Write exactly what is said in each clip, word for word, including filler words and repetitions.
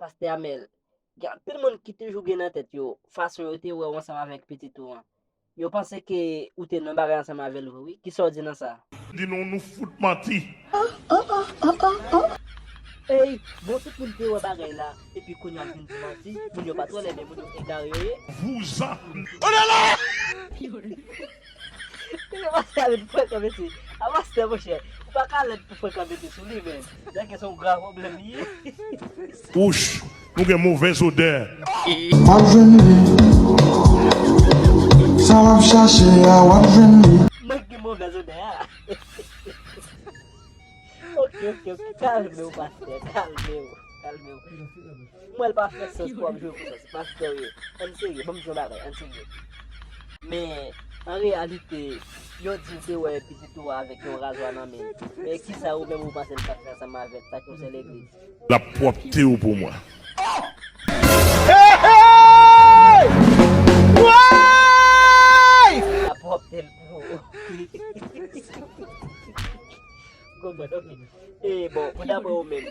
Pastè Amèl, gen anpil moun ki toujou gen nan tèt yo fason yo te wè w ansanm avèk pitit ou an. Yo panse ke ou te nan bagay ansanm avè l vre, wi. Kisa w di nan sa? Di nou, nou fout manti. Ey, bon, tout moun te wè bagay la, epi kounye a vin di manti, moun yo pa twò lèd, men moun yo egare yo ye. Vouzan. Yo pase avèk frekan, mesye. A pastè, monchè, ou pa ka lèd pou frekan mete sou li, men. Nèg se yon grav pwoblèm li ye. Wouch, nou gen movèz odè. W ap jwenn li. Sa w ap chache a, w ap jwenn li. Mwen ki movèz odè a. Ok, ok, ok. Kalme w, pastè. Kalme w. Kalme w. Mwen, l pa fè sans pou w ap jwe konsa. Se pastè w ye. Ann serye. Ban m di yon bagay. Ann serye. Men, an reyalite, yo di w te wè pitit ou a avèk yon razwa nan men l. Men kisa ou menm ou panse l t ap fè ansanm avèk sa k yon sè legliz? L ap pwòpte w pou mwen. L ap pwòpte l pou ou. Konprann, ok. E bon, pou daprè ou menm,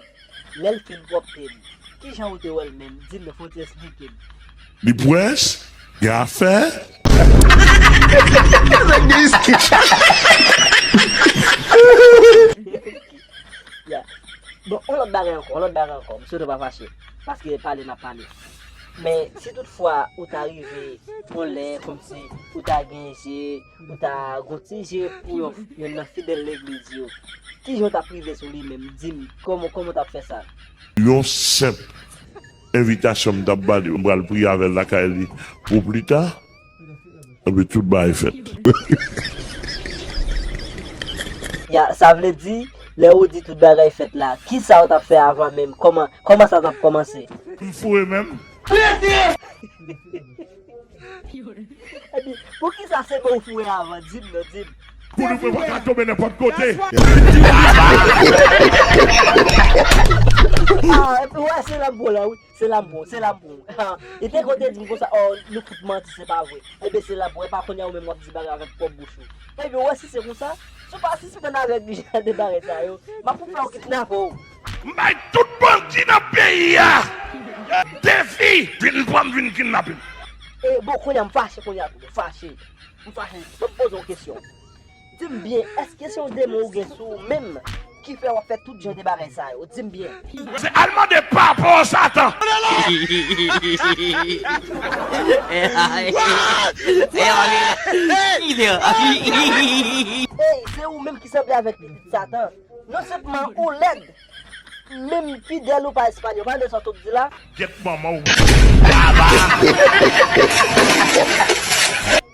lè l fin pwòpte l, kijan ou te wè l menm? Di m non, fò w ti esplike m. Li pwès, gen afè. Ya. Bon, yon lòt bagay ankò, yon lòt bagay ankò, m swete w pa fache, paske pale n ap pale. Men, si toutfwa ou ta rive yon lè, kòmsi ou ta gen je, ou ta gon ti je pou yon, yonn nan fidèl legliz yo, kijan w t ap rive sou li menm? Di m, kòman, kòman w t ap fè sa? Yon senp envitasyon m t ap ba li, m pral priye avè l lakay li pou pli ta. Epi tout bagay fèt. Ya, sa vle di, lè ou di tout bagay fèt la, kisa w t ap fè avan menm? Kòman, kòman sa t ap kòmanse? M foure men m. Epi, poukisa se men w foure avan? Di m non, di m. Kouri mwen pa ka tonbe nenpòt kote. Ah, epi, wè, se la m pran la, wi. Se la m pran, se la m pran. Ah, e te konn te di m konsa, oh, nou fout manti, se pa vre. Ebyen, se la m pran. E pa kounye a ou menm w ap di bagay avèk pwòp bouch ou. Ebyen, wè, si se konsa, si w pa sispann avèk jan de bagay sa yo, m ap fè w kidnape w. M bay tout bandi nan peyi a defi, vin pran m, vin kidnape m. E bon, kounye a m fache, kounye a tou, m fache. M fache. Bon, m poze w kesyon. Di m byen, èske se yon demon ou gen sou ou menm ki fè w ap fè tout jan de bagay sa yo? Di m byen. Se al mande papa w Satan. Ey, se ou menm ki sanble avèk pitit Satan. Non sèlman ou lèd, menm fidèl ou pa espanyòl, pa de sa w t ap di la. Gyèt manman w.